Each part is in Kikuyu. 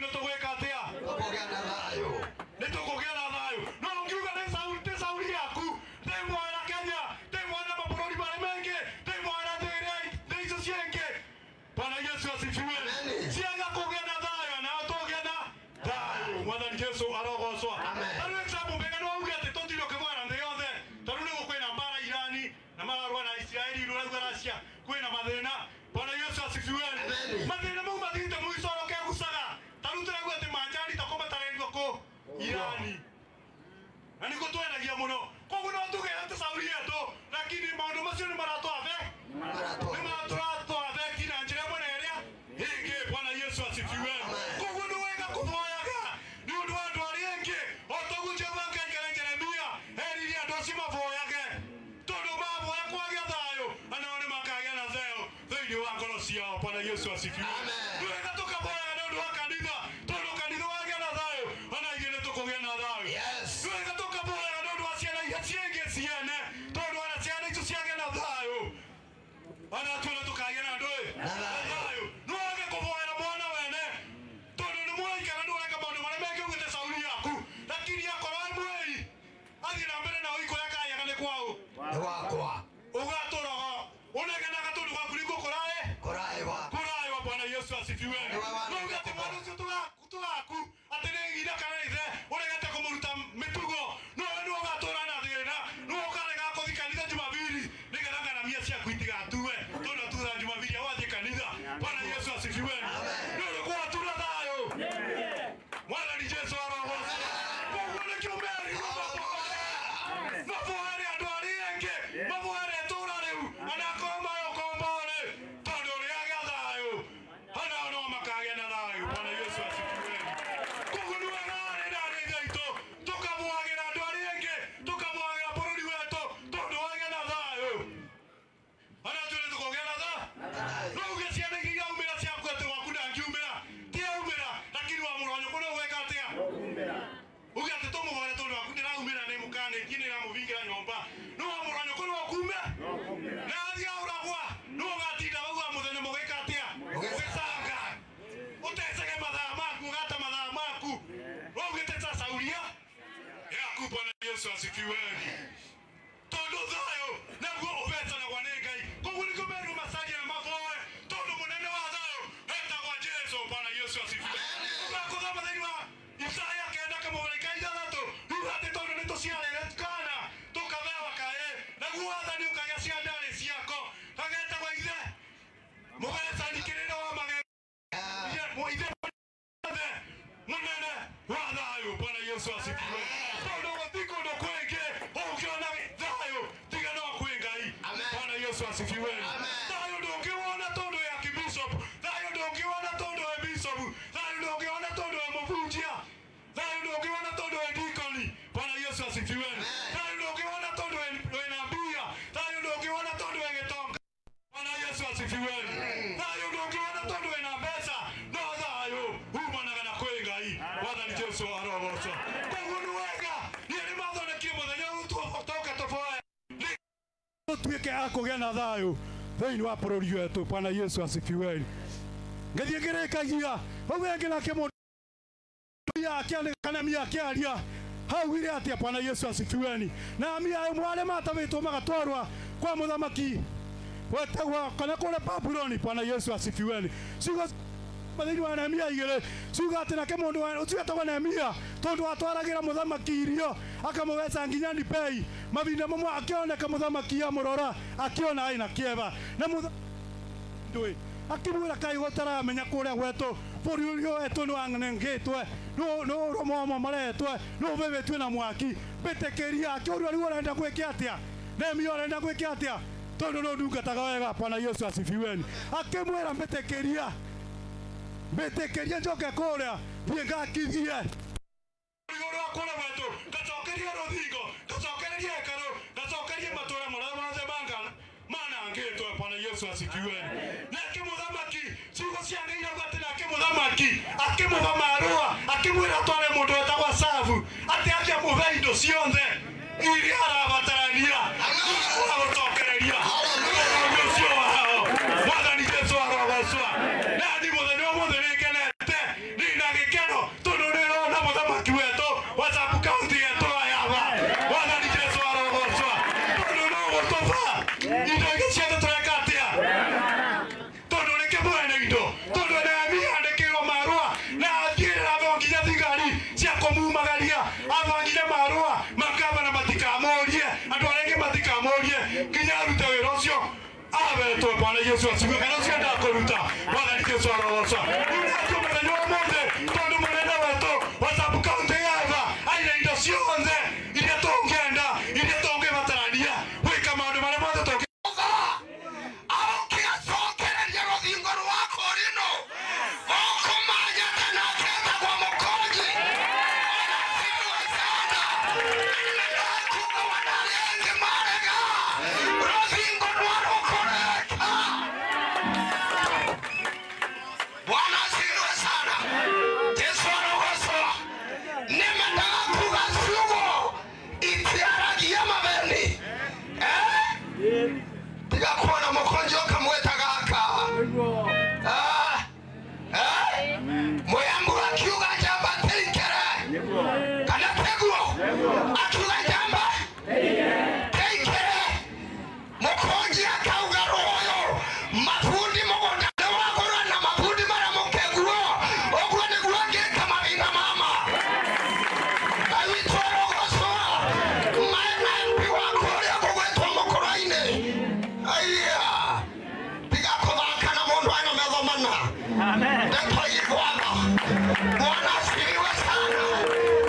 ithuĩ nĩ tũgwĩka atĩa? Tũkũgĩa na thayũ. Nĩ tũkũgĩa na thayũ. No ũngiuga nĩ Sauli, ti Sauli yaku, ndĩmwera Kenya, ndĩmwera mabũrũri marĩa mengĩ, ndĩmwera thĩ ĩrĩa thĩ icio ciĩngĩ. Bwana Yesu asifiwe. Amen. Ciaga kũgĩa na thayũ, nayo tũgĩa na thayũ. Mwathani Jesu arogocwo. Amen. Ta rĩu example mbega no uge atĩ tũtirĩ ũkĩmwera thĩ yothe. Ta rĩu nĩguo kwĩna mbara Irani na mararũa na Isiraeli, rũrauga Russia kwĩna mathĩna. Bwana Yesu asifiwe. Amen. Mathĩna mau mathiĩte mũico oro kegucaga. Ta rĩu tũraigua atĩ manjari ta kũmatarĩrio kũ Irani. Na nĩkuo twendagia mũno. Koguo no tuge atĩ Sauli yetũ, lakini maũndũ macio nĩ maratũabe Maratũ. nĩ maratũabe na njĩra ĩmwe na ĩrĩa ĩngĩ. Bwana Yesu asifiwe. Amen. Koguo nĩ wega kũvoyaga nĩ ũndũ wa andũ arĩa angĩ, o toguo Jehova Ngai kana Jeremia erire andũ acio mavoyage, tondũ mavoya kwagĩa thayũ, anao nĩ makagĩa na thayũ thĩinĩ wa ngoro ciao. Bwana Yesu asifiwe. Amen. Nĩ wega tũkavoyaga nĩ ũndũ wa kanitha, tondũ kanitha wagĩa na thayũ, ona ithuĩ nĩ tũkũgĩa na thayũ. Yes. Nĩ wega tũkavoyaga nĩ ũndũ wa ciana iria ciĩngĩ ciene, tondũ ona ciana icio ciagĩa na thayũ, ona tuone tũkagĩa na ndũĩ Na thayũ. Nĩ wage kũvoera mwana wene, tondũ nĩ mũraikara nĩ ũreka maũndũ marĩa mengĩ ugĩte Sauli yaku, lakini akorwo e mwĩi athiĩ na mbere na ũhiko ũrĩa kayaga nĩ kwaũ Nĩ wakwa. ũgatũraga ũnegenaga tondũ gwaku nĩkuo kũraĩ Kũraĩwa. kũraĩwa. Bwana Yesu asifiwe. Nĩwe wa- No uge atĩ mwana ũcio tũgaku atĩ nĩ ng'ina kana ithe ũregete kũmũruta mĩtugo, no we nĩwe ũgatũra na thĩna, nĩwe ũkarega kũthiĩ kanitha Jumapili nĩgetha ngaramia ciaku itigatue, tondũ atura Jumapili awathiĩ kanitha. Bwana Yesu asifiwe. Nĩ ũndũ gwatura thayũ. Mwathani Jesu arogocwo. Koguo nĩkĩo merirwo mavoere, mavoere andũ arĩa angĩ, mavoere itũũra rĩu anakorwo mayokomborĩ, tondũ rĩagĩa thayũ anao no makagĩa na thayũ. Bwana Yesu asifiwe. Koguo nĩ wega arĩ na arĩ ithe aitũ tũkaboagĩra andũ arĩa angĩ, tũkaboagĩra bũrũri wetũ, tondũ wagĩa na thayũ ona ithuĩ nĩ tũkũgĩa na thayũ. No uge ciana ingĩ iraumĩra ciaku atĩ waku ndangiumĩra, ti aumĩra, lakini wa mũrũ wa nyũkwa no ũgwĩka atĩa? Uge atĩ tũmũhoere tondũ waku ndĩraumĩra nĩ mũkanĩtie nĩ ĩramũhingĩra nyũmba, no wa mũrũ wa nyũkwa no akume na athiĩ aũragwa, no ũgatinda hau wa mũthenya mũgĩka atĩa? Ũgĩcanga ũtecage mathaa maku, ũgate mathaa maku, waugĩte ta Sauria yaku. Bwana Yesu asifiwe. Tondũ thayũ naguo ũbecanagwo nĩ Ngai. Koguo nĩkĩo merirwo macarie na maboe, tondũ mũnene wa thayũ etagwo Jesu. Bwana Yesu asifiwe. Ũgakũthoma thĩinĩ wa Isaya kenda kamũhũri ka ithathatũ, riuga atĩ tondũ nĩ tũciarĩre kana tũkabewa kaĩ, naguo wathani ũkagĩa ciandarĩ ciako, kagetagwo ithe mũgecani kĩrĩra wa magego ithe mũnene wa thayũ. Bwana Yesu asifiwe. Tondũ gũtirĩ kũndũ kwĩngĩ ũngĩona thayũ tiga no kwĩ Ngai. Amen. Bwana Yesu asifiwe. Amen. Thayũ ndũngĩwona tondũ ya kibishop, thayũ ndũngĩwona tondũ ya bishop, thayũ ndũngĩwona tondũ ya mũbunjia, thayũ ndũngĩwona tondũ ya dikoni. Bwana Yesu asifiwe. Thayũ ndũngĩwona tondũ wĩna mbia, thayũ ndũngĩwona tondũ wĩ gĩtonga. Bwana Yesu asifiwe. Thayũ ndũngĩwona tondũ wĩna mbeca, no thayũ umanaga na kwĩ Ngai. Mwathani Jesu arogocwo. Koguo nĩ wega niĩ nĩ mathondekire mũthenya ũyũ tũke tũboe tũtuĩke a kũgĩa na thayũ thĩinĩ wa bũrũri wetũ. Bwana Yesu asifiwe. Ngĩthiĩ ngĩrĩkagia hau ĩngĩ nake mũndũ akĩandĩka kana mia akĩaria haugire atĩa? Bwana Yesu asifiweni. Na mia ĩmwe arĩa matavĩtwo magatwarwa kwa mũthamaki wetagwo kana kũrĩa Babuloni. Bwana Yesu asifiweni. Ciugo thĩinĩ wa Nehemia igĩrĩ ciuga atĩ nake mũndũ ũcio wetagwo Nehemia, tondũ atwaragĩra mũthamaki irio akamũbeca nginya ndibei, mahinda mamwe akĩoneka mũthamaki amũrora akĩona ĩna kĩeva na ndũĩ akĩmwĩra kaĩ gũtaramenya kũrĩa gwetũ bũrũri ũrĩa wetũ nĩ wanengĩtwe nĩ ũrũmomo maretwe nĩ ũvĩvĩtue na mwaki mbĩtĩkĩria. Akĩũria rĩu ũrenda gwĩka atĩa Nehemia, ũrenda gwĩka atĩa tondũ nĩ ũndungataga wega? Bwana Yesu asifiweni. Akĩmwĩra mbĩtĩkĩria, mbĩtĩkĩria njoke kũrĩa thiĩ ngakithie igũrũ wa kũrĩa gwetũ, ngacokerie rũthingo, ngacokererie hekarũ, ngacokerie matũũra marĩa mothe manangĩtwo. Bwana Yesu asifiwe. Nake mũthamaki, ciugo cia Ngai irauga atĩ nake mũthamaki akĩmũhe marũa akĩmwĩra atware mũndũ wetagwo Asafu atĩ athiĩ amũhe indo ciothe iria arabatarania wa gũcokereria bũrũri ũcio wao. Mwathani Jesu arogocwo. Nani mũthenya ũmũthĩ nĩ ngenete ndĩ na gĩkeno. Abetwo Bwana Yesu asifiwe. Kana ũcio ndakũruta Mwathani Jesu arogocwo. Rĩu nĩ mũthenya wa ũmũthĩ tondũ mũnene wetũ wa sub county yava aina indo ciothe iria tũngĩenda iria tũngĩbatarania gwĩka maũndũ marĩa mothe tũngĩ. Aũkĩacokereria rũthingo rwa Korino ũkũmanyata nake etagwo Mũkonji. Asifiwe sana. Nĩkuga wana arĩa angĩ marega rũthingo rwa rũkũreka. Bwana asifiwe sana. Jesu arogocwo. Nĩmendaga kuga ciugo itiaragia mabeni. Tiga kuona Mũkonji ũkamwĩta gaka. Mũyambu akiuga njamba teikere. Kana teguo? Akiuga njamba teikere. Mũkonji akauga rũyũ mabundi mũgũnda nĩwagũrwo na mabundi marĩa mũkeguo. Ũguo nĩguo angĩka mahinda mama. Ngai witũ arogocwo. Maĩ na MP wa kũrĩa gũgwĩtwo Mũkũra-inĩ. Aiya. Tiga kũthaka na mũndũ ena metho mana. Ndeto igwatha. Bwana asifiwe sana.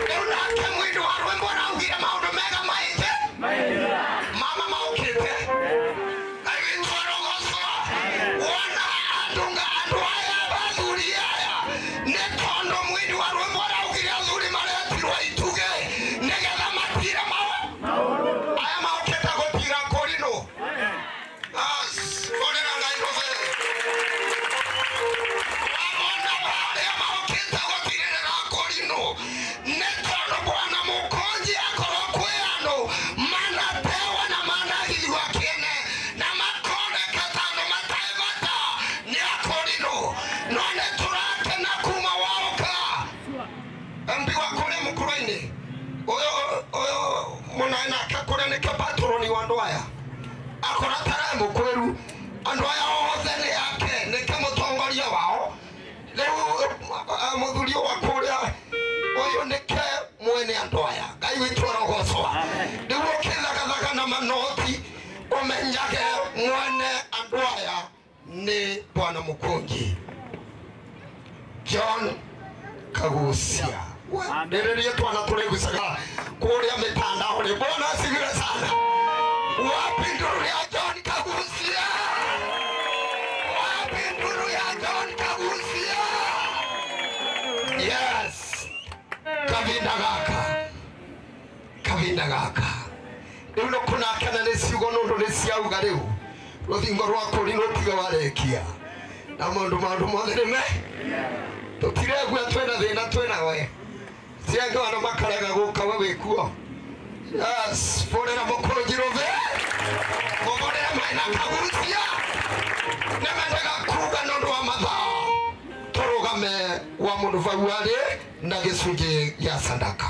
Rĩu nake mũini wa rwĩmbo araugire maũndũ mega maingĩ. Mama maũkĩte. Ngai witũ arogocwo. Wona andũ nga andũ aya athuri aya nĩ tondũ mũini wa rwĩmbo araugire athuri maretirwo itugĩ nĩgetha matire maũ aya maũkĩte gũtira Korino. Korera Ngai rũthĩ. Wamona barĩa maũkĩte gũtirĩrĩra Korino nĩ tondũ Bwana Mũkonji akorwo kwĩ andũ manatewa na managithua kĩene na makoneka ta andũ matarĩ bata nĩ a Korino. No nĩ tũrakena kuma waũka. MP wa kũrĩa Mũkũrũ-inĩ ũyũ ũyũ mũnene nake kũrĩa nĩkĩo patroni wa andũ aya akora tara mũkwĩru andũ aya othe nĩ ake nĩke mũtongoria wao. Rĩu mũthuri wa kũrĩa ũyũ nĩke mwene andũ aya. Ngai witũ arogocwo. Rĩu ũkĩthagathaka na manoti ũmenyage mwene andũ aya nĩ Bwana Mũkũnji John Kagucia. Rĩrĩrie twana tũrĩgucaga kũrĩa mĩtandao-inĩ. Bwana asifiwe sana. Wapi nduru ya John Kagucia? Wapi nduru ya John Kagucia? Yes. Kavinda gaka. Kavinda gaka. Rĩu no kũnakena nĩ ciugo nũndũ nĩ ciauga rĩu rũthingo rwa Korino tiga warĩkia na maũndũ maũndũ mothe nĩ me tũtiregua twĩna thĩna twĩna we ciangĩ wana makarega gũka we wĩkuo. Yes, bũrĩra Mũkũnji rũthĩ mũgũrĩre maĩ na Kagucia. Nĩmendaga kuga nĩ ũndũ wa mathaa tũrũgame wa mũndũ bau arĩ na gĩcunjĩ gĩa sadaka.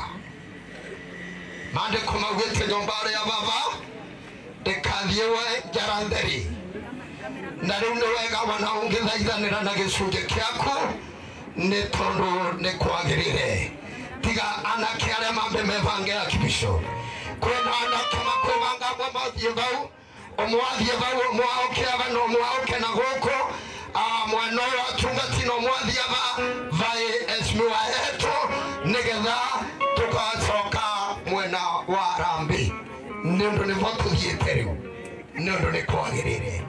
Maandĩko maugĩte nyũmba ya baba ndĩkathiĩ we njara theri. Na rĩu nĩ wega wana ũngĩthaithanĩra na gĩcunjĩ kĩaku nĩ tondũ nĩ kwagĩrĩire. Tiga anake arĩa mambe mebange ya kibisho. Kwĩna anake makwĩbanga amwe mathiĩ bau ũmwe athiĩ bau ũmwe oke aba na ũmwe oke na gũkũ. Mwena ũyũ atungati na ũmwe athiĩ aba vaĩ esmiwa etũ nĩgetha tũgacoka mwena wa Harambee. Nĩ ũndũ nĩho tũthiĩte rĩu nĩ ũndũ nĩ kwagĩrĩire.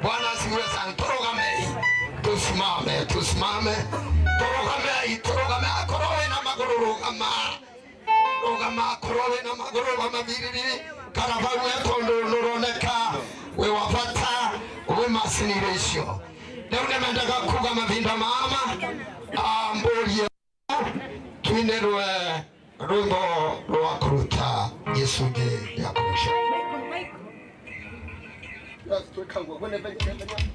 Bwana asifiwe sana. Tũrũgamei, tusimame, tusimame, tũrũgamei, tũrũgame. Akorwo wĩna magũrũ rũgama, rũgama. Akorwo wĩna magũrũ rũgama biriri kana bau we tondũ nĩũroneka wĩ wa bata wĩ macini-inĩ icio. Rĩu nĩmendaga kuga mavinda mama ambũrie tuinĩrwe rwĩmbo rwa kũruta gĩcunjĩ gĩa kũruca. Thank you.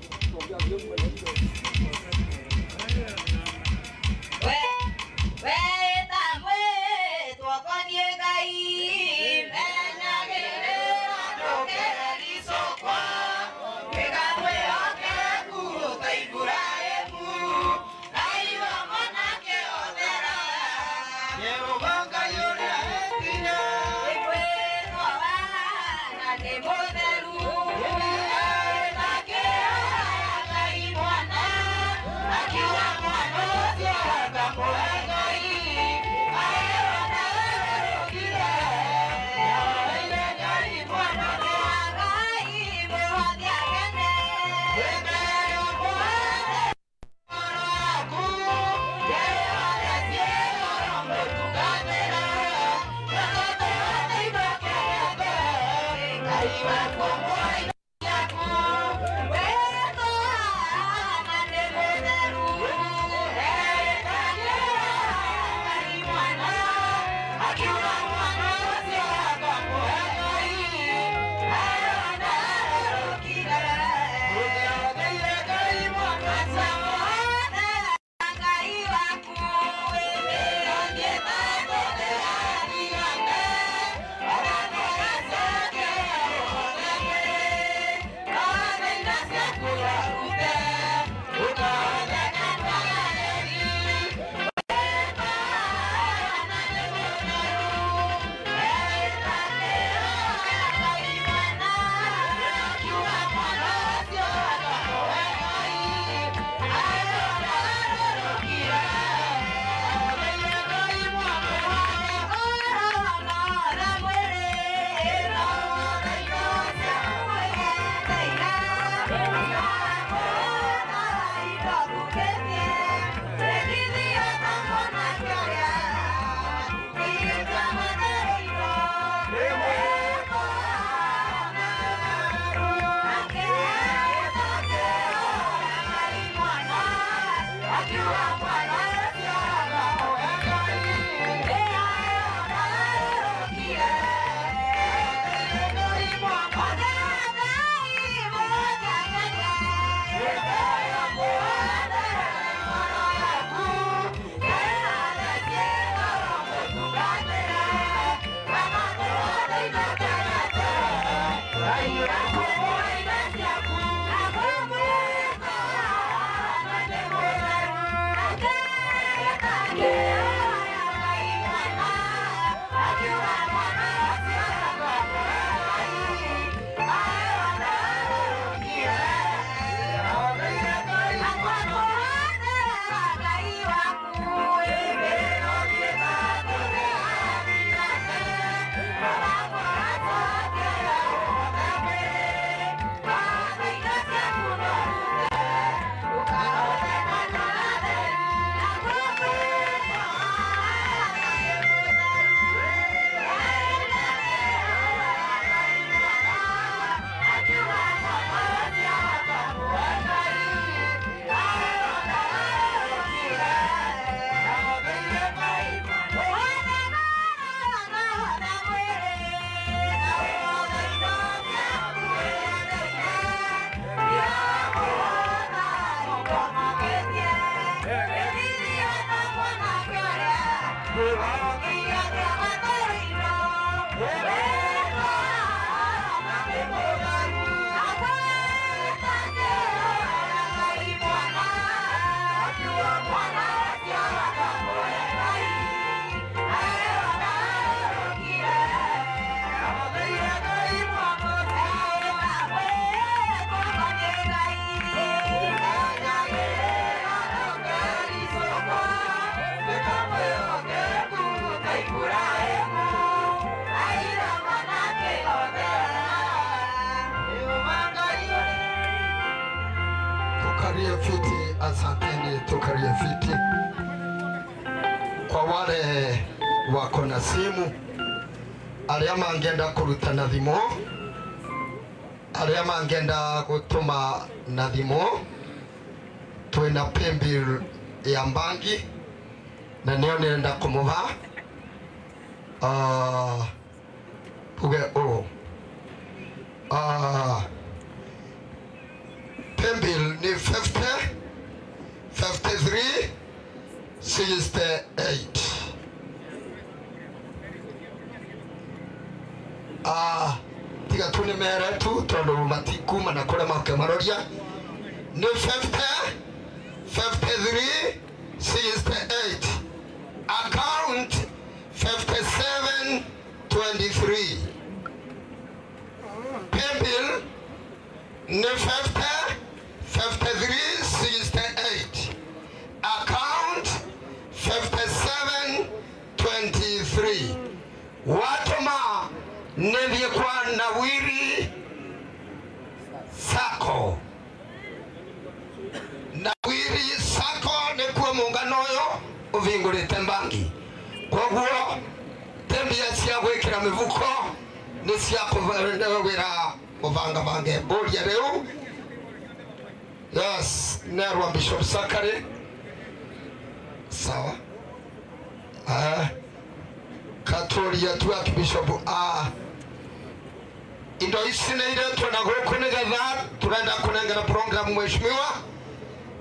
Tukarie fiti, asanteni, tukarie fiti. Kwa wale wako na simu, aria mangenda kuruta na thimu, aria mangenda gutuma na thimu, twina paybill ya mbangi na niyo nirenda kumuha. Tuge o paybill ni 50 53 68. Tiga tu ni mere tu tondu matikuma na kule makemaroria ni 50 53 68, account 57 23. Paybill ni 50 53 68, account 57 23. Watoma nilikuwa Nawiri Sacco. Nawiri Sacco nikuwa muungano uyu uvingurite mbangi. Koguo tembia cia gwikira mivuko Nĩ cia wĩra mũbangabange mbũria rĩu. Yes, nerwa Bishop Sakari. Sawa. Katoria tu Archbishop indo ici nĩ iretwo na gũkũ nĩgetha turenda kũnengera program mheshimiwa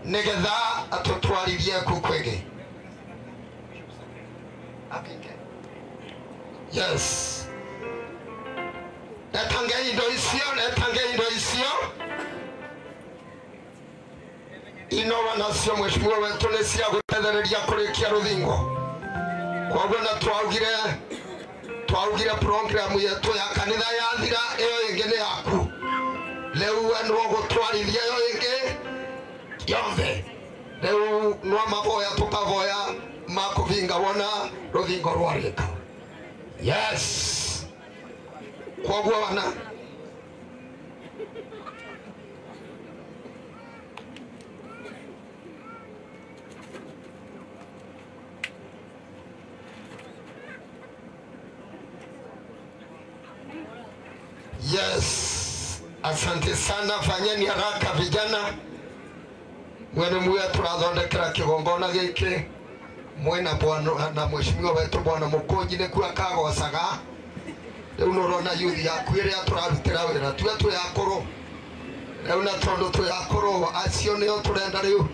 nĩgetha atũtwarithie kũ kwĩngĩ. Yes. Netange indo icio, netange indo icio. Ino wanacio mheshimiwa wetu nĩ cia gũtethereria kũrĩkia rũthingo. Koguo na twaugire program yetu ya kanitha yathira ĩyo ĩngĩ nĩ yaku. Rĩu we nĩwe ũgũtwarithia ĩyo ĩngĩ yothe. Rĩu no maboya tũkaboya makũvinga wona rũthingo rwarĩka. Yes. Koguo wana Yes, asante sana. Fanyeni haraka vijana. Mwene muya turathondekera kigongona giki. Mwena bwana na mheshimiwa wetu bwana Mukunji nĩkuo akagocaga. Rĩu nĩũrona youth yaku ĩrĩa tũrarutĩra wĩra tuge twĩ akũrũ. Rĩu na tondũ twĩ akũrũ acio nĩo tũrenda rĩu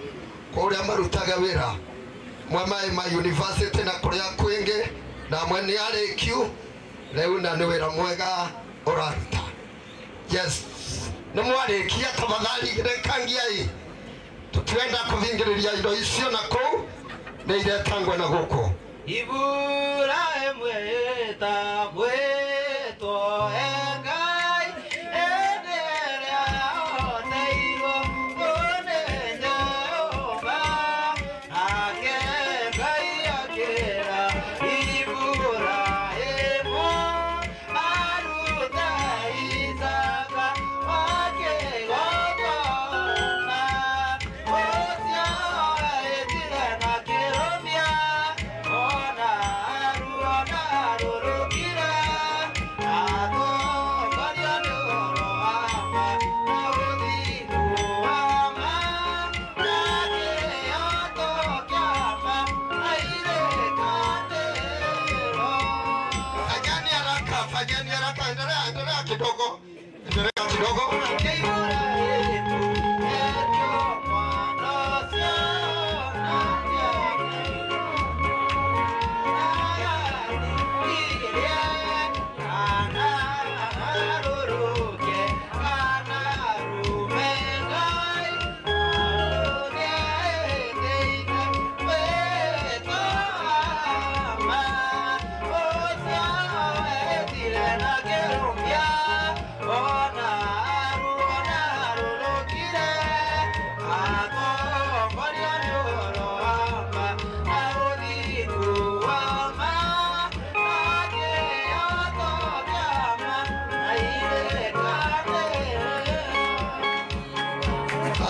kũrĩa marutaga wĩra. Mwe maĩ ma university na kũrĩa kwĩngĩ na mwe nĩ arĩkiu. Rĩu na nĩ wĩra mwega ũraruta. Yes, nĩ mwarĩkia tafadhali rekangiai. Tũtirenda kũthingĩrĩria indo icio na kũu nĩ iretangwo na gũkũ. Ibura mweta mweto engai endelea oteirwo kune Jehova ake Ngai akĩra Ibrahimu aruta Isaka wakĩgongona ũcio etire na kĩrũmia ona ruona rũrũkire atongorio nĩ ũhoro wa ma na ũthingu wa ma na kĩhooto kĩa ma na irĩkanĩro. Fanyeni haraka, fanyeni haraka, endelea, endelea kidogo, endelea kidogo. Ibrahimu etio mwana ũcio nake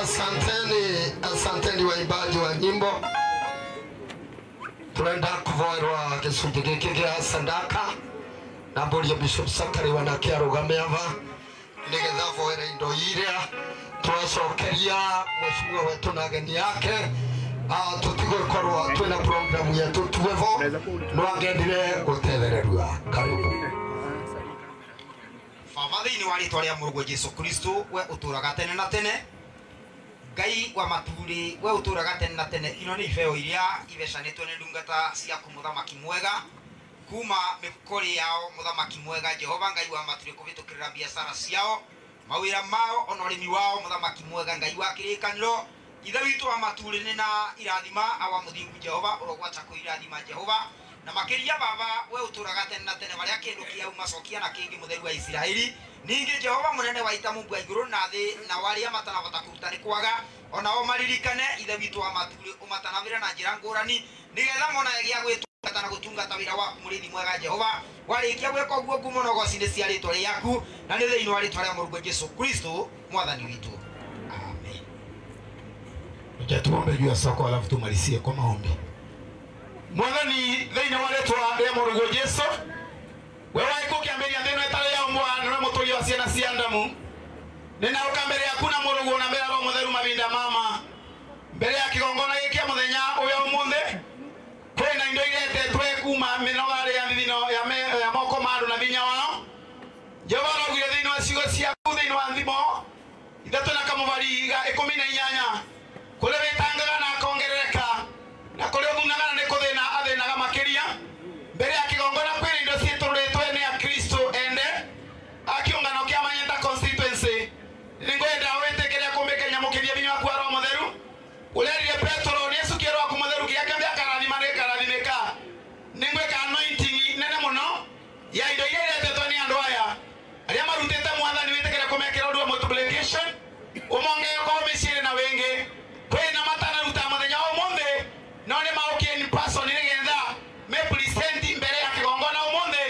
Asanteni, asanteni waimbaji wa nyimbo. Turenda kuvoerwa gĩcunjĩ gĩkĩ gĩa sadaka na mbũria Bishop Sakari wanake arũgame ava nĩgetha avoere indo iria twacokeria mheshimiwa wetu na ageni yake. Tũtigũkorwo twĩna program yetu tuevo no angendire gũtethererua. Karibu. Baba thĩinĩ wa rĩtwa rĩa mũrũguo Jesu Kristo we ũtũũraga tene na tene Ngai wa maturĩ we ũtũũraga tene na tene ino nĩ ibeo iria ibecanĩtwo nĩ ndungata ciaku mũthamaki mwega kuma mĩhuko yao mũthamaki mwega Jehova Ngai wa maturĩ kũhĩtũkĩrĩra biacara ciao mawĩra mao ona ũrĩmi wao mũthamaki mwega Ngai wa kĩrĩkanĩro ithe witũ wa maturĩ nĩ na irathima awa mũthingu Jehova ũrogwata kũirathima Jehova na makĩria baba we ũtũũraga tene na tene marĩa kĩndũ kĩau macokia na kĩngĩ mũtheru wa Isiraeli ningĩ Jehova mũnene wa ita Mungu wa igũrũ na thĩ na warĩa matanabota kũruta nĩ kwaga onao maririkane ithe witũ wa maturĩ ũmatanabĩre na njĩra ngũrani nĩgetha monage gĩa gwĩtungata na gũtungata wĩra waku mũrĩithi mwega Jehova warĩkia gwĩka ũguo ngumo na ũgoci nĩ cia rĩtwa rĩaku na nĩ thĩinĩ wa rĩtwa rĩa mũrũguo Jesu Kristo mwathani witũ amen. Acha tuombe juu ya soko alafu tumalizie kwa maombi. Mwathani thĩinĩ wa rĩtwa rĩa mũrũguo Jesu we waĩ kũkĩambĩrĩria thĩ ĩno ĩtarĩ ya ũmwe Ndamu ninauka mbere yaku na murugu na mbere ya Roho Mutheru mavinda mama mbere ya kigongona giki kia muthenya uyu umuthi kwina indo iretetwe kuma minoga ya thithino ya moko ma andu na vinya wao. Jehova araugire thiini wa ciugo ciaku thiini wa thimo 3 na kamũbari ga 18 kũrĩ wĩtangaga na akongerereka na kũrĩ ũthunaga na nĩ kũthĩna athĩnaga makĩria. Mbere ya kigongona kwĩna indo ciĩtũrũrĩtwe nĩ Akristo ende a kĩũngano kĩa Manyata constituency. Nĩngwenda wĩtĩkĩre kũmĩkenya mũkĩria vinya waku wa Roho Mũtheru ũrerire Petero nĩ ecukie Roho waku Mũtheru kĩrĩa kĩothe akarathima nĩkarathimĩka. Nĩngwĩka anointing nene mũno ya indo iria iretetwo nĩ andũ aya arĩa marutĩte mwathani wĩtĩkĩre kũmekĩra ũndũ wa multiplication ũmongerere mĩciĩ na wĩngĩ. Kwĩna matanaruta mũthenya wa ũmũthĩ no nĩ maũkie in person nĩgetha me present mbere ya kĩgongona ũmũthĩ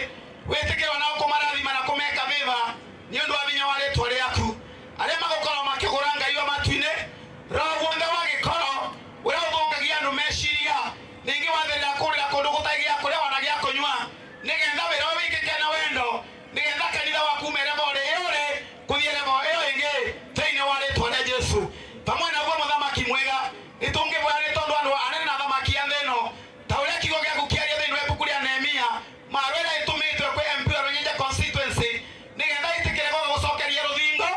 wĩtĩkĩrwo nao kũmarathima na kũmeka favor nĩ ũndũ wa vinya wa rĩtwa rĩaku. Arĩa magũkorwo makĩgũra Ngai wa matu-inĩ roho guothe wa gĩkoro ũrĩa ũthũkagia andũ meciria ningĩ wathĩrĩra kũrĩra kũndũ gũtarĩ gĩa kũrĩa wana gĩa kũnyua nĩgetha wĩra ũyũ wĩkĩke na wendo nĩgetha kanitha waku ume level ĩyo ũrĩ kũthiĩ level ĩyo ĩngĩ thĩinĩ wa rĩtwa rĩa Jesũ. Pamwe na ũguo mũthamaki mwega nĩtũngĩvoya nĩ tondũ andũ anene na athamaki a thĩ ĩno ta ũrĩa kiugo gĩaku kĩaria thĩinĩ wa ibuku rĩa Nehemia marũa ĩrĩa ĩtũmĩtwe kwĩ MP wa Rũnyenje constituency nĩgetha ĩtĩkĩre gũgũcokeria rũthingo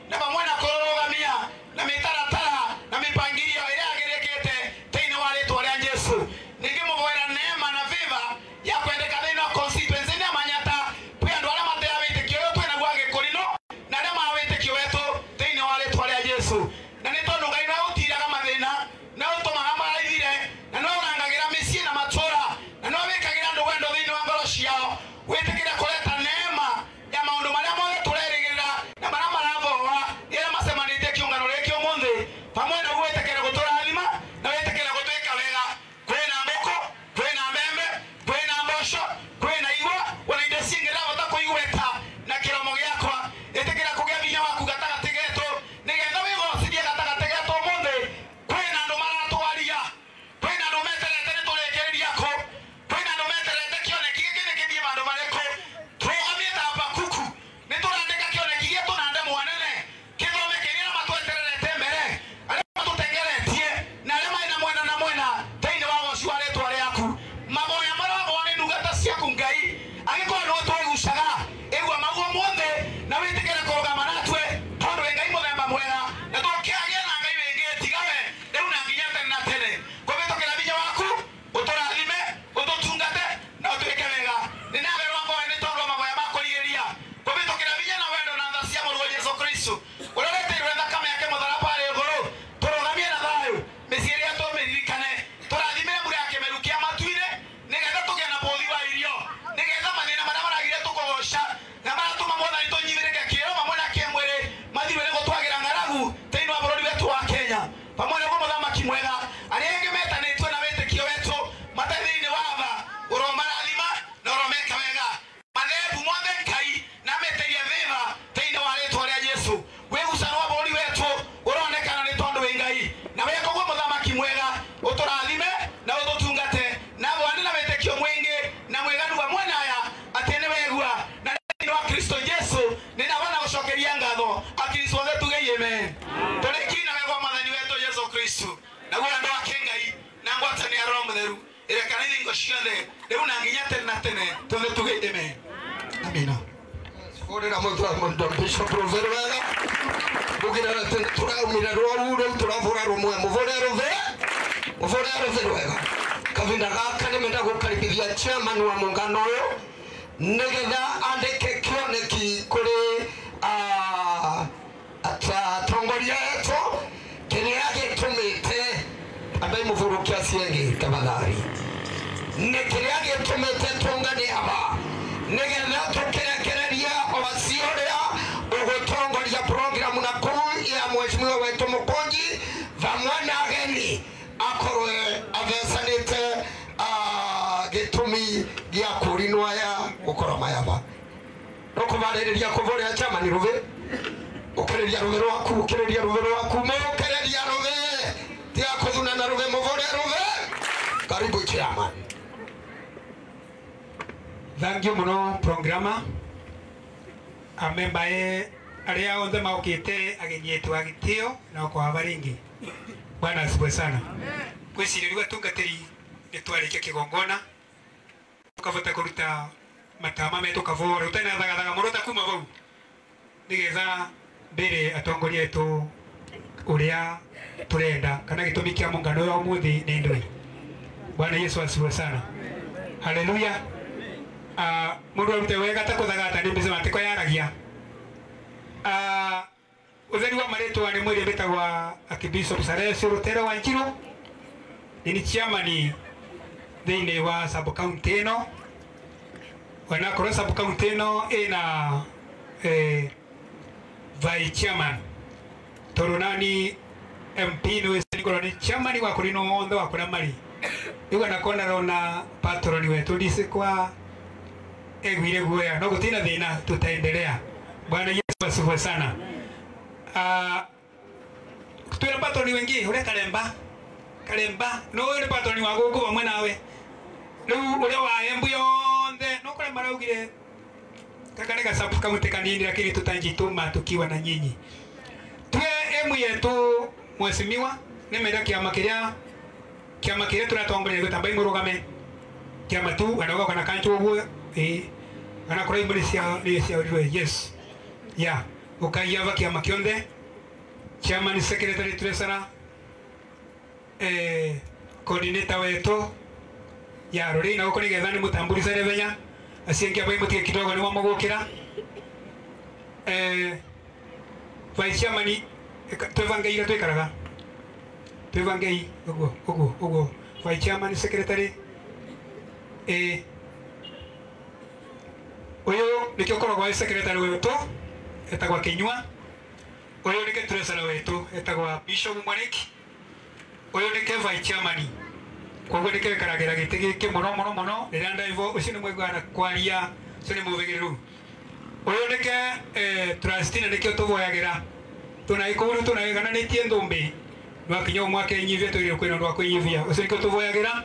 na pamwe na kũrũrũgamia na mĩtaratara na mĩpangilio ĩrĩa yagĩrĩkĩte thĩinĩ wa rĩtwa rĩa Jesũ. Ningĩ mũvoera neema na favor ya kwendeka thĩinĩ wa constituency nĩ Manyata kwĩ andũ arĩa mateaga wĩtĩkio ũyũ twĩnaguo Agĩkũrinũ na arĩa ma wĩtĩkio wetũ thĩinĩ wa rĩtwa rĩa Jesũ. Na nĩ tondũ Ngai nĩwe ũtiraga mathĩna nĩwe ũtũmaga maraithire na nĩwe ũrangagĩra mĩciĩ na matũũra na nĩwe wĩkagĩra andũ wendo thĩinĩ wa ngoro ciao wĩtĩkĩre kũreta neema ya maũndũ marĩa mothe tũrerĩgĩrĩra na marĩa marathoa rĩrĩa macemanĩtie kĩũngano gĩkĩ ũmũthĩ. Pamwe na ũguo wĩtĩkĩre gũtũrathima na wĩtĩkĩre gũtwĩka wega. Kwĩna ngũkũ, kwĩna mbembe, kwĩna mboco, kwĩna igwa ona indo cingĩ ndahota kũigweta na kĩromo gĩakwa. Ĩtĩkĩra kũgĩa vinya waku gatagatĩ getũ nĩgetha wĩgocithie gatagatĩ getũ ũmũthĩ. Kwĩna andũ maratwaria, kwĩna andũ meterete nĩ tũrĩkĩrĩria kũ, kwĩna andũ meterete kĩoneki gĩkĩ nĩ kĩthiĩ handũ marĩkũ. Tũrũgamie ta Habakuku nĩ tũrandĩka kĩoneki gĩetũ na ndemwa nene kĩthome kĩrĩa na matwetererete mbere arĩa matũtengeretie na arĩa marĩ na mwena na mwena thĩinĩ wa ũgoci wa rĩtwa rĩaku. Maboya marabwo nĩ ndungata ciaku Ngai angĩkorwo nĩwe twĩgucaga ĩgua maguo mothe na wĩtĩkĩre kũrũgama natwe tondũ wĩ Ngai mũthemba mwega na tũkĩagĩa na Ngai wĩngĩ tigawe rĩu na nginya tene na tene. Kũhĩtũkĩra vinya waku ũtũrathime ũtũtungate na ũtwĩke wega. Nĩ nawe rwamboya nĩ tondũ wa maboya ma kũrigĩrĩria kũhĩtũkĩra vinya na wendo na tha cia mũrũwe Jesũ Kristũ ũrĩa ũretĩirwo thakame yake mũtharaba-inĩ igũrũ tũrũgamie na thayũ mĩciĩ ĩrĩa tũmĩririkane tũrathimĩre mbura ya kĩmeru kĩa matu-inĩ nĩgetha tũgĩe na bũthi wa irio nĩgetha mathĩna marĩa maragire tũkũgoca na maratũma mwathani tũnyithĩrĩke kĩro pamwe na kĩmwĩrĩ mathirwe nĩ gũtwagĩra ng'aragu thĩinĩ wa bũrũri wetu wa Kenya. Pamwe na ũguo mũthamaki mwega arĩa angĩ metanĩtio na wĩtĩkio wetũ matarĩ thĩinĩ wa tha ũromarathima na ũromeka wega mathembu mothe Ngai na metĩrie thĩna thĩinĩ wa rĩtwa rĩa Jesũ. Wĩgucano wa bũrũri wetũ ũronekana nĩ tondũ wĩ Ngai na weka ũguo mũthamaki mwega ũtũrathime na ũtũtungate na bwana na wĩtĩkio mwĩngĩ na mwĩganu wa mwena aya atĩ nĩ wegua na thĩinĩ wa Kristo Jesũ nĩ ndabana gũcokeria ngatho Akristo othe tuge amen. Tũrĩkie na wega wa mwathani wetũ Jesũ Kristo naguo andũ ake Ngai na ngwatanĩro ya Roho Mũtheru ĩrekane thingo ciothe rĩu na nginya tene na tene tuothe tuge amen. Amina. Hũrĩra mũtwe Bishop rũthĩ rwega mũgĩrĩra tũraumire rwaru rĩu tũravũra rũmwe mũvũre rũthĩ mũvũre rũthĩ rwega. Kavinda gaka nĩmenda gũkaribithia chairman wa mũngano ũyũ nĩgetha andĩke kĩoneki kũrĩ atongoria etũ kĩrĩa gĩtũmĩte ambaye mũvũrũkia ciengĩ tafadhali nĩ kĩrĩa gĩtũmĩte tũngane aba nĩgetha tũkĩrekereria obacio ũrĩa ũgũtongoria programu na kũu ya mheshimiwa wetu Mũkũnji vamwe na ageni akorwe athecanĩte gĩtũmi gĩa kũrinwo aya gũkorwo mayaba no kũbarĩrĩria kũvũrĩa chairman rũthĩ ũkĩrĩria rũthĩ rwaku ũkĩrĩria rũthĩ rwaku mũkĩrĩria rũthĩ tiga kũthunana rũthĩ mũvũre rũthĩ. Karibu chairman. Thank you muno programa. Amemba e Aria othe maukite ageni etu agitio na kwa baringi. Bwana asifiwe sana. Kwicirĩria atungatĩri nĩ twarĩkia kĩgongona tukavota kũruta matama metu kavora ũtarĩ na thagathaga mũno ta kuma vau nĩgetha mbere atongoria etu ũrĩa tũrenda kana gĩtũmi kĩa mũngano ũyũ ũmũthĩ nĩ ndũĩ. Bwana Yesu asifiwe sana. Haleluya. Mũndũ arute wega ta kũthagata nĩ mbica matiko yaragia. Utheri wa marĩtwa nĩ mwĩrĩ wĩtagwa Archbishop Salesio Rutero wa Njirũ. Nĩ chairman thĩinĩ wa sub county ĩno. Onakorwo sub county ĩno ĩna vice chairman tondũ nani MP nĩ ngorwo nĩ chairman wa kũrĩ no othe wa kũrĩa marĩ. Rĩu anakona rona patron wetu ndicĩ kwa eguire guoya no gũtirĩ na thĩna tutaendelea. Bwana Yesu asifiwe sana. Twĩna patroni wengi ũrĩa Karemba Karemba no ũyũ nĩ patroni wa gũkũ vamwe nawe rĩu ũrĩa wa Embu yonthe no kũrĩa maraugire kaka nĩ gacabu kaunti kanini lakini tutajituma tukiwa na nyinyi. Twe emu yetu mheshimiwa nĩ menda kĩama kĩrĩa tũratongoria gĩtamba imũrũgame kĩama tu anauga kana kancho ũguo kana kũrĩa imwe nĩ cia yes ya ukaiava kĩama kĩonthe chairman secretary treasurer coordinator wetu ya rori na uko nigetha ni mutambulicane venya aciengi abai mutige kidogo ni wamugukira vice chairman twevangeire twikaraga twevangei uguo uguo uguo vice chairman secretary uyu nikio koragwo ai secretary wetu etagwa Kinyua. Uyu nike treasurer wetu etagwa Bishop Mwaniki. Uyu nike vice chairman koguo nike karagera gĩtĩ gĩkĩ mũno mũno mũno rĩrĩa ndaivo ũcio nĩ mwĩguana kwaria ũcio nĩ mũthĩgĩrĩru. Uyu nike trustee na nĩkĩo tũvoyagĩra tũna ikũru tũnaigananĩtie nthũmbĩ nwakinya mwaka inyivia twĩrĩrwo kwĩna ũndũ wa kwĩnyivia ũcio nĩkĩo tũvoyagĩra.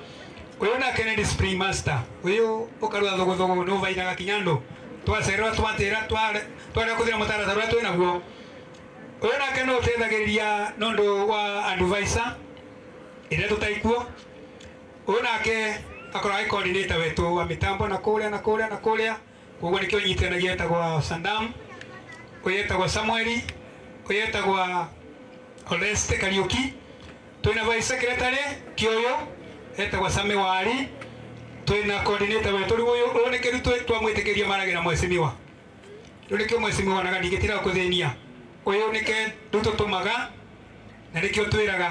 Uyu nake nĩ discipline master uyu ũkarua thũgũthũgũ nĩ ũvainaga kinya andũ twacererwo twatĩra twarega kũthira mũtaratara ũrĩa twĩnaguo. Uyu nake no ũteithagĩrĩria nĩ ũndũ wa advisor ĩrĩa tũtaikuo. Uyu nake akoragwo arĩ coordinator wetu wa mĩtambo na kũrĩa na kũrĩa na kũrĩa koguo nĩkĩo nyitanagia etagwa Sandam. Uyu etagwa Samueli. Uyu etagwa Oreste Kariuki. Twĩna vice secretary Kĩũyũ etagwa Sami Wari. Twĩna coordinator wetu rĩu ũyũ ũyũ nĩkĩo rĩu twamwĩtĩkĩria maragĩra mheshimiwa. Rĩu nĩkĩo mheshimiwa onaga ndingĩtira gũthĩnia. Ũyũ nĩke rĩu tũtũmaga na nĩkĩo twĩraga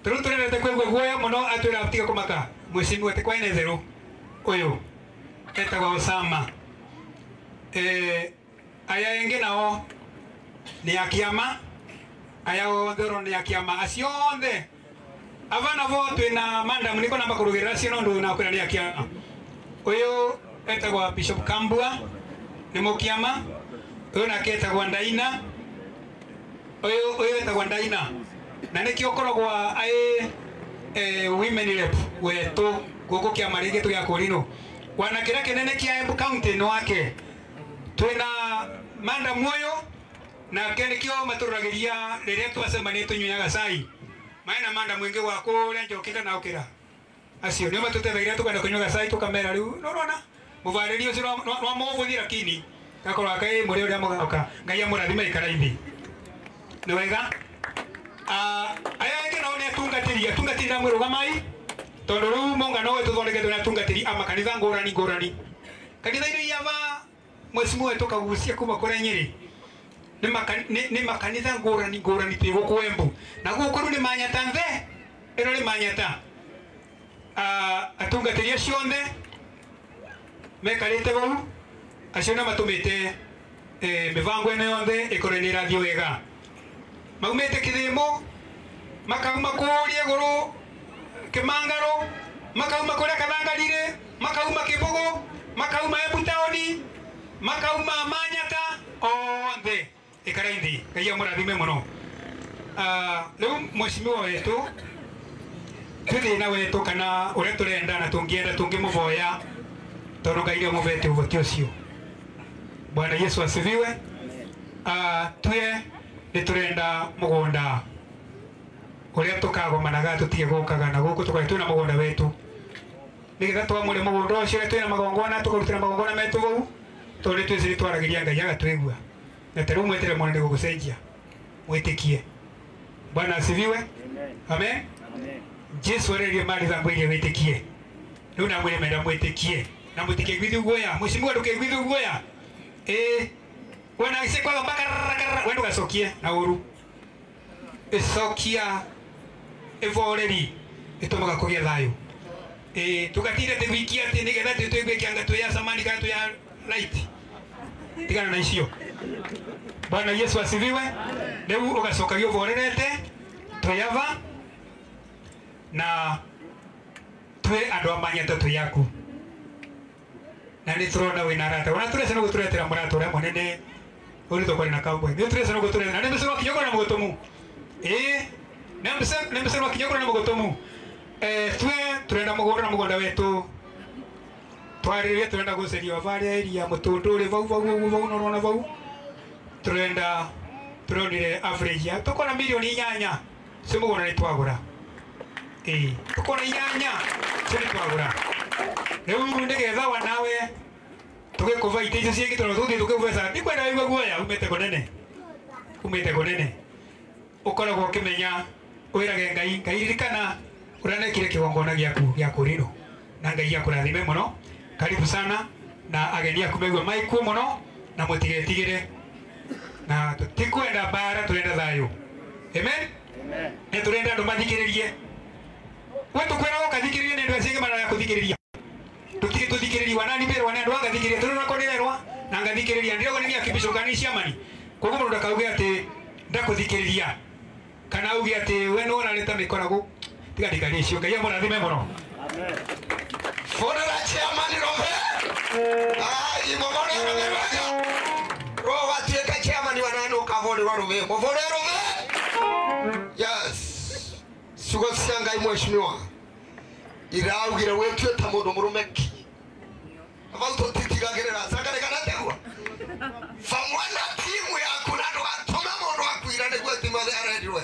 tondũ tũrendete kũigua guoya mũno atwĩra tiga kũmaka mheshimiwa ti kwaine therũ. Ũyũ etagwa Osama. Aya engĩ nao nĩ a kĩama aya othe ũrona nĩ a kĩama acio othe ava navo twĩna madam nĩko namba kũrũgĩrĩra acio no ndũ nakwĩra nĩ a kĩama. Ũyũ etagwa Bishop Kambua nĩ mũkĩama. Ũyũ nake etagwa Ndaina. Ũyũ etagwa Ndaina na nĩkĩo ũkoragwo aĩ women rep wetu gũkũ kĩama rĩngĩ tũgĩa kũrinũ wana kĩrĩa kĩnene kĩa Embu County nĩ wake. Twĩna madam ũyũ nake nĩkĩo matũroragĩria rĩrĩa twacemania tũnyuaga cai maena madam wĩngĩ wa kũrĩa njokĩra na ũkĩra acio nĩo matũteithagia tũkenda kũnyua cai tũkamera rĩu nĩũrona mũbarĩri ũcio no mũbũthi lakini gakorwo akaĩ mũrĩ ũrĩa mũgaũka Ngai amũrathime ikara ithi nĩ wega. Aya angĩ nao nĩ atungatĩri atungatĩri na mwĩrũgamai tondũ rĩu mũngano ũyũ tũthondeketwo nĩ atungatĩri a makanitha ngũrani ngũrani kanitha-inĩ iria mheshimiwa wetu kagucia kuma kũrĩa Nyĩrĩ nĩ makanitha ngũrani ngũrani twĩ gũkũ Embu na gũkũ rĩu nĩ Manyata nthe ĩno nĩ Manyata. Atungatĩri acio othe mekarĩte vau acio nĩo matũmĩte mĩbango ĩno yothe ĩkorwo nĩ ĩrathiĩ wega. Maumĩte Kĩthĩmo makauma kũrĩa igũrũ Kĩmangaro makauma kũrĩa Kathangarire makauma Kĩbũgũ makauma Embu taũni makauma Manyata othe ikara ithi Ngai amũrathime mũno. Rĩu mheshimiwa wetu twĩ thĩna wetu kana ũrĩa tũrenda na tũngĩenda tũngĩmũvoya tondũ Ngai nĩwe mũbete ũhoti ũcio. Bwana Yesu asifiwe. Twe nĩ tũrenda mũgũnda ũrĩa tũkagomanaga tũtige gũkaga na gũkũ tũkorwo twĩna mũgũnda wetu nĩgetha twamũre mũgũnda ũcio twĩna magongona tũkarutĩra magongona metũ vau tondũ nĩ twĩci twaragiria Ngai agatwĩgua na ta rĩu mwetere mwana nĩ gũgũcenjia mwĩtĩkie. Bwana asifiwe. Amen. Jesu arerie Maritha ngwĩrie wĩtĩkie rĩu namwĩre menda mwĩtĩkie na mũtikĩiguithio guoya mũcimua ndũkĩiguithio guoya ĩĩ wena ise kwa mpaka we ndũgacokie na ũru ĩcokia ĩvoreri ĩtũmaga kũgĩa thayũ ĩĩ tũgatinde atĩ gwikia atĩ nĩgetha atĩ tũigue kĩanga twĩ ya samani kana twĩ ya light tigana na icio. Bwana Yesu asifiwe. Rĩu ũgacokagia ũvorerete twĩ ava na twĩ andũ a manyata twĩ yaku na nĩ tũrona wĩna arata ona tũrece no gũtũretera mũrata ũrĩa mũnene ũrĩ tũkwarĩ na cowboy nĩ tũrece no gũtũretera na nĩ mbeca wakinya na mũgũtũmu ĩĩ nĩ mbeca wakinya na mũgũtũmu twe tũrenda mũgũnda na mũgũnda wetu twarĩrĩria tũrenda gũcerio varĩa area mũtũndũ ũrĩ vau vau ũguo vau nĩũrona vau tũrenda tũronire average ya tũkona milioni 8 cio mũgũnda nĩ twagũra ĩĩ tũkona 8 cio nĩ twagũra rĩu nĩgetha wa nawe tũgĩkũva itĩ icio ciĩngĩ tondũ tũgũthiĩ tũkĩgũbeca ndikwenda wĩigua guoya umĩte kũnene umĩte kũnene ũkoragwo ũkĩmenya wĩrage Ngai Ngai ririkana ũrĩa nekire kĩgongona gĩaku gĩa kũrĩrwo na Ngai akũrathime mũno. Karibu sana na ageni aku meigua maikuo mũno na mũtigetigĩre na tũtikwenda mbara tũrenda thayũ. Amen. Nĩ tũrenda andũ mathikĩrĩrie we tũkwĩraga ũkathikĩrĩria nĩ andũ acio angĩ maraya kũthikĩrĩria tũtige tũthikĩrĩria wanani mbere wana andũ angathikĩrĩria tũrona kũrĩrerwa na ngathikĩrĩria ndĩragwo nĩ akĩbicũ kana ciamani koguo mũndũ ndakauge atĩ ndakũthikĩrĩria kana auge atĩ we nĩ ũrareta mĩkorago tiga ndikarie icio. Ngai amũrathime mũno. Furira chairman robe ai mumore robe wega ro watuĩka chairman wa nani ũkavũrĩrwo rũgĩ mũvũre rũgĩ. Yes ciugo cia Ngai mheshimiwa iraugire wĩtue ta mũndũ mũrũme ki vau tũtitigagĩrĩra cangarĩkana tegua vamwe na timu yaku na ndũgatũme mũndũ akuira nĩguo Timothy arerirwe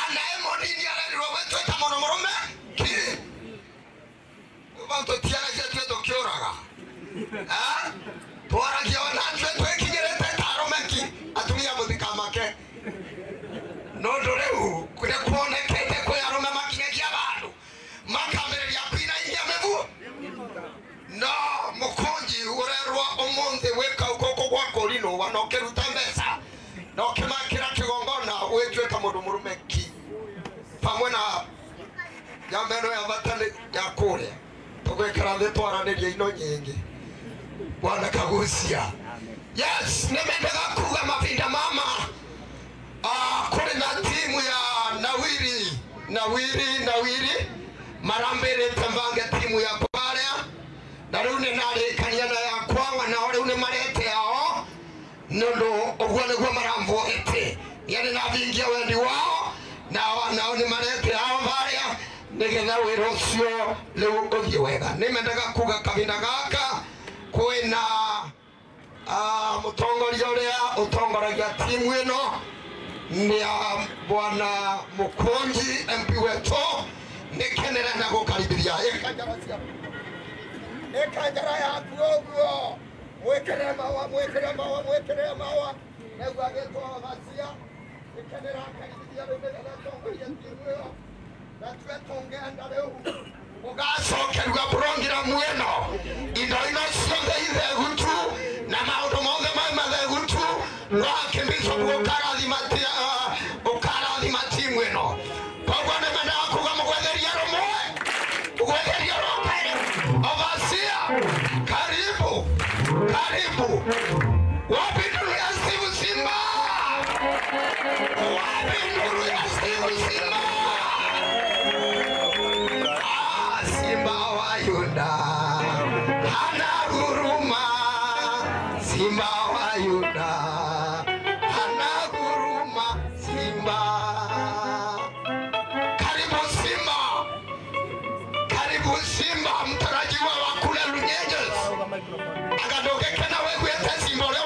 anae mũnini arerirwe wĩtue ta mũndũ mũrũme ki vau tũtiaragia tue tũkĩũraga twaragia ona tue twĩkinyĩrĩte ta arũme ki atumia mũtikamake nondũ rĩu nĩ kuonekete kwĩ arũme makinyagia bandũ makambĩrĩria kwinainia mĩguo no mũkũnji ũrerwo ũmũthĩ wĩka gũkũ gwa kũrinũ na ũkĩruta mbeca na ũkĩmakĩra kĩgongona wĩtue ta mũndũ mũrũme ki pamwe na ya meno ya bata ya kũrĩa tũgwĩkĩra thĩ twaranĩria ino nyingĩ. Bwana kagucia. Yes nĩmendaga kuga mavinda mama kũrĩ na timu ya Nawiri Nawiri Nawiri marambĩrĩte mbange timu ya kwarĩa na rĩu nĩ narĩkania na yakwa nao rĩu nĩ marete ao nĩ ũndũ ũguo nĩguo maramboete yani nathingia wendi wao nao nĩ marete ao varĩa nĩgetha wĩra ũcio rĩu ũthiĩ wega. Nĩmendaga kuga kahinda gaka kwĩna mũtongoria ũrĩa ũtongoragia timu ĩno nĩ ya Bwana Mũkũnji MP wetu nĩkenera na gũkaribithia ĩkanjara yaku ũguo mwĩkĩre maũa mwĩkĩre maũa mwĩkĩre maũa nĩguo agĩtwo gacia nĩkenera akaribithia rĩu nĩgetha atongorie timu ĩyo na tue tũngĩenda rĩu ũgacokerua programu ĩno indo ino ciothe ithegutu na maũndũ mothe mai mathegutu wakĩmbicwo ũkarathima timu ĩno koguo nĩmendaga kuga mũgwetheria rũmwe ũgwetheria rũmwe. Overseer karibu karibu wapi nduru ya Steve Simba wapi nduru ya Steve Simba. Simba wa Yuda hana huruma Simba wa Yuda hana huruma Simba. Karibu Simba karibu Simba mtarajiwa wa kule Runyenjes akandũgĩkena wĩiguĩte Simba ũrĩa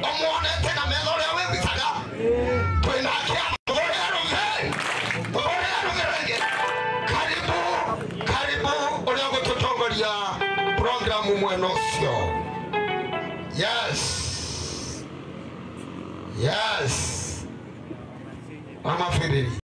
ũmuonete na metho ũrĩa wĩ programu mwena ũcio. Yes, yes, amabĩrĩri.